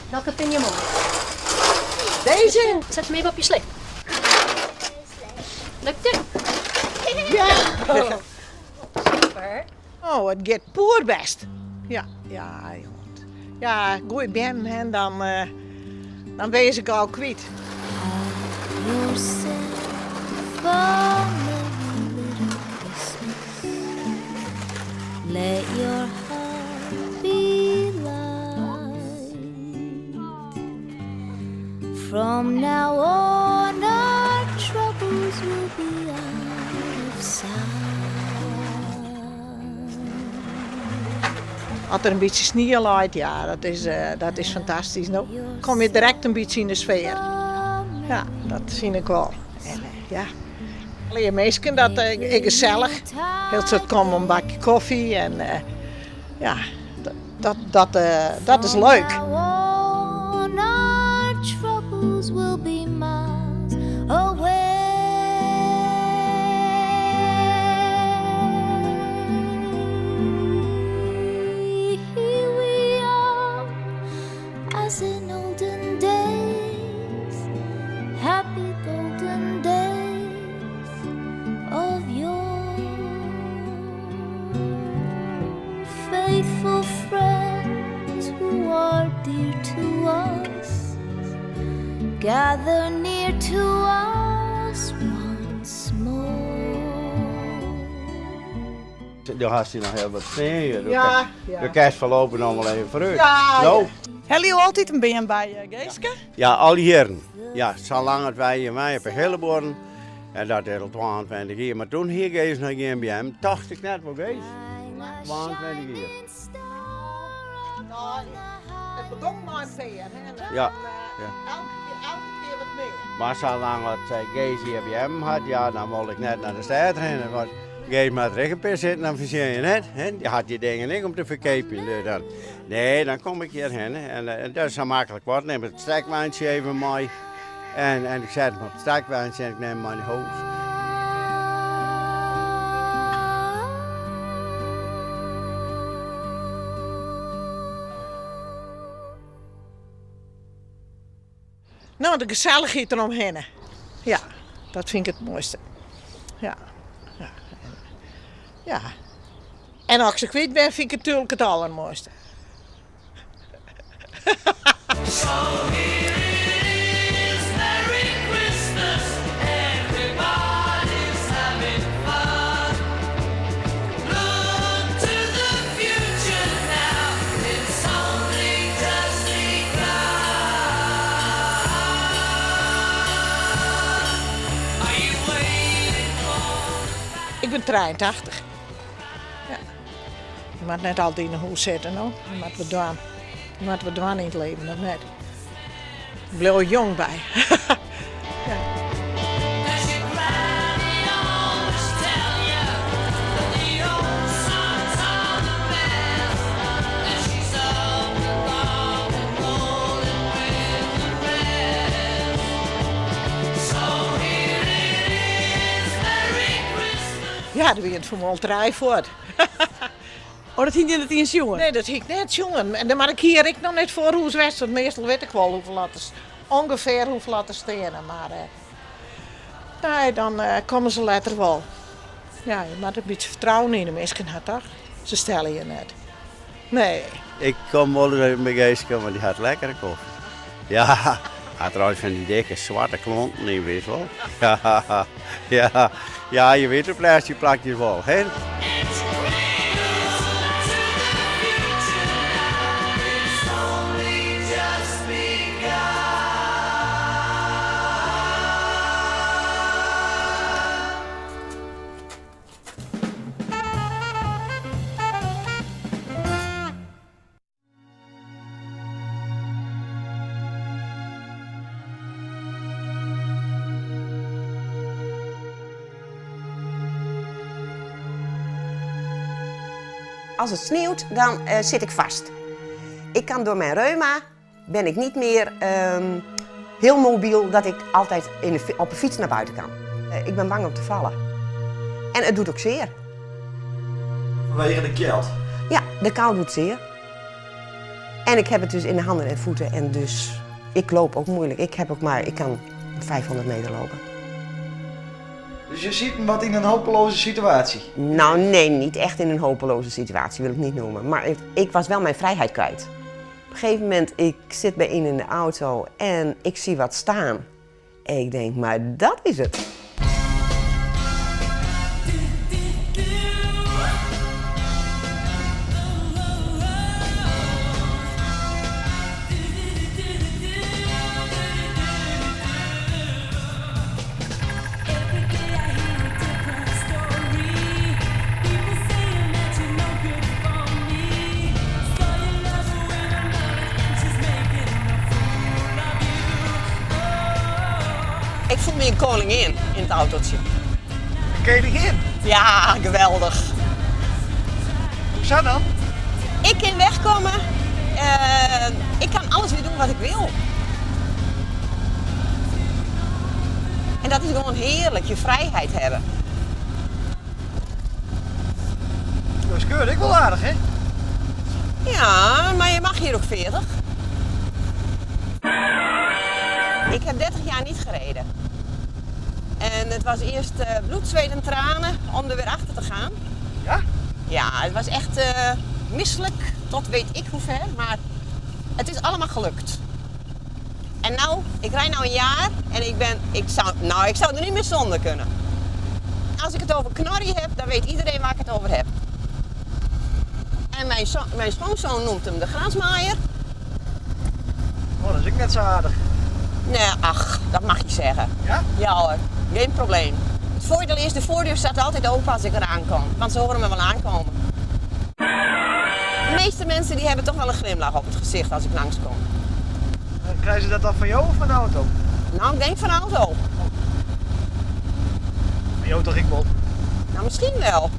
Welke vind je mooi? Deze? Zet hem even op je slip. Lukt het? Ja! Super. Oh, it giet poerbêst. Ja, ja, jongen. Ja, goeie beammen en dan, uh, dan wees ik al kwyt. Have yourself a merry little Christmas. Let your heart be light. From now on, our troubles will be out of sight. As der in bytsje snie leit, ja, dat is, uh, dat is fantastysk. No kom je direkt in bytsje yn de sfear. Ja, dat fyn ik wol. En uh, ja, allegear minsken, dat uh, is gesellich. Hiel soad komme om in bakje kofje en uh, ja, dat, dat, dat, uh, dat is leuk. From now on, our troubles will be miles away. Here we are, as in olden days, happy golden days of yore. Faithful friends who are dear to us, gather near to us once more. Do hast hjir noch hiel wat stean hjir. Ja, ja. Do kinst foarlopich noch wol even foarút. Ja, No? ja. Helje jo altyd in beam by, eh, Geeske? Ja, al jierren. Ja, salang as wy hjir wenje op 'e Hillebuorren. En dat is al 22 jier. Mar doe hie Gees noch gjin beam. Tocht ik net wol Gees. 22 jier. Nou, it begûn mei in pear. Hè? En dan, Ja, eh, ja. Elke kear, elke kear wat mear. Mar salang as Gees hjir beammen hat, ja, dan wol ik net nei de stêd rinne. Want Gees moat der ek in pear sinten oan fertsjinje, net? Hè? Dy hat dy dingen ek om te ferkeapjen. Dus dan, nee, dan kom ik hjirhinne. En, eh, en dat is sa maklik wat. Nim it stekweintsje even mei. En, en ik set him op it stekweintsje en ik nim him mei nei hûs. No, de gesellichheid deromhinne. Ja, dat fyn ik it moaiste. Ja, ja. En, ja. En as ik se kwyt bin, fyn ik it natuerlik it allermoaiste. So here it is, Merry Christmas, everybody's having fun. Look to the future now, it's only just begun. Are you waiting for Ik bin 83. Ja. Je moat net altyd yn 'e hûs sitte, no. Je moat wat dwaan. Je moat wat dwaan yn it leven, of net? Ik bliuw jong by. ja. Does your granny always tell you that the old songs are the best? And she's up along and rolling with the rest. So here it is, Merry Christmas. Ja, der wie in fermoolterij fuort. Oh, dat hie je net iens sjoen? Nee, dat hie ik net sjoen. En mar ik hie ek noch net foar hûs west, want meastal wit ik wol hoefolle oft der, ûngefear hoefolle oft der steane. Mar eh, nee, dan eh, komme se letter wol. Ja, je moatte in bytsje fertrouwen yn de minsken ha, toch? Se stelle je net. Nee. Ik kom wol ris even by Geeske, want dy hat lekkere kofje. Ja, hat trouwens fan dy dikke swarte klonten yn, witst wol. Ja, ja, ja, je witte de plastic plakjes wol, hè? It's to the future now. It's only just begun. Als het sneeuwt, dan eh, zit ik vast. Ik kan door mijn reuma ben ik niet meer ehm, heel mobiel dat ik altijd in de, op de fiets naar buiten kan. Eh, ik ben bang om te vallen. En het doet ook zeer. Fanwege de kjeld. Ja, de kou doet zeer. En ik heb het dus in de handen en voeten en dus ik loop ook moeilijk. Ik heb ook maar, ik kan 500 meter lopen. Dus je zit wat in een hopeloze situatie? Nou nee, niet echt in een hopeloze situatie wil ik niet noemen. Maar ik, ik was wel mijn vrijheid kwijt. Op een gegeven moment, ik zit bij een in de auto en ik zie wat staan. En ik denk, maar dat is het. Ik voel me een koningin in het autootje. Een koningin? Ja, geweldig. Hoe zou dan? Ik kan wegkomen. Eh, ik kan alles weer doen wat ik wil. En dat is gewoon heerlijk, je vrijheid hebben. Dat is keurig, ik wel aardig, hè? Ja, maar je mag hier ook 40. Ik heb 30 jaar niet gereden. En het was eerst eh, bloed, zweet en tranen om er weer achter te gaan. Ja? Ja, het was echt eh, misselijk tot weet ik hoe ver, maar het is allemaal gelukt. En nou, ik rijd nou een jaar en ik ben, ik zou, nou, ik zou er niet meer zonder kunnen. Als ik het over Knorrie heb, dan weet iedereen waar ik het over heb. En mijn, mijn schoonzoon noemt hem de grasmaaier. Oh, dat is ook net zo aardig. Nee, ach, dat mag je zeggen. Ja? Ja hoor, geen probleem. Het voordeel is, de voordeur staat altijd open als ik eraan kom. Want ze horen me wel aankomen. De meeste mensen die hebben toch wel een glimlach op het gezicht als ik langskom. Eh, Krijgen ze dat dan van jou of van de auto? Nou, ik denk van de auto. Van jou toch ik wel. Nou, misschien wel.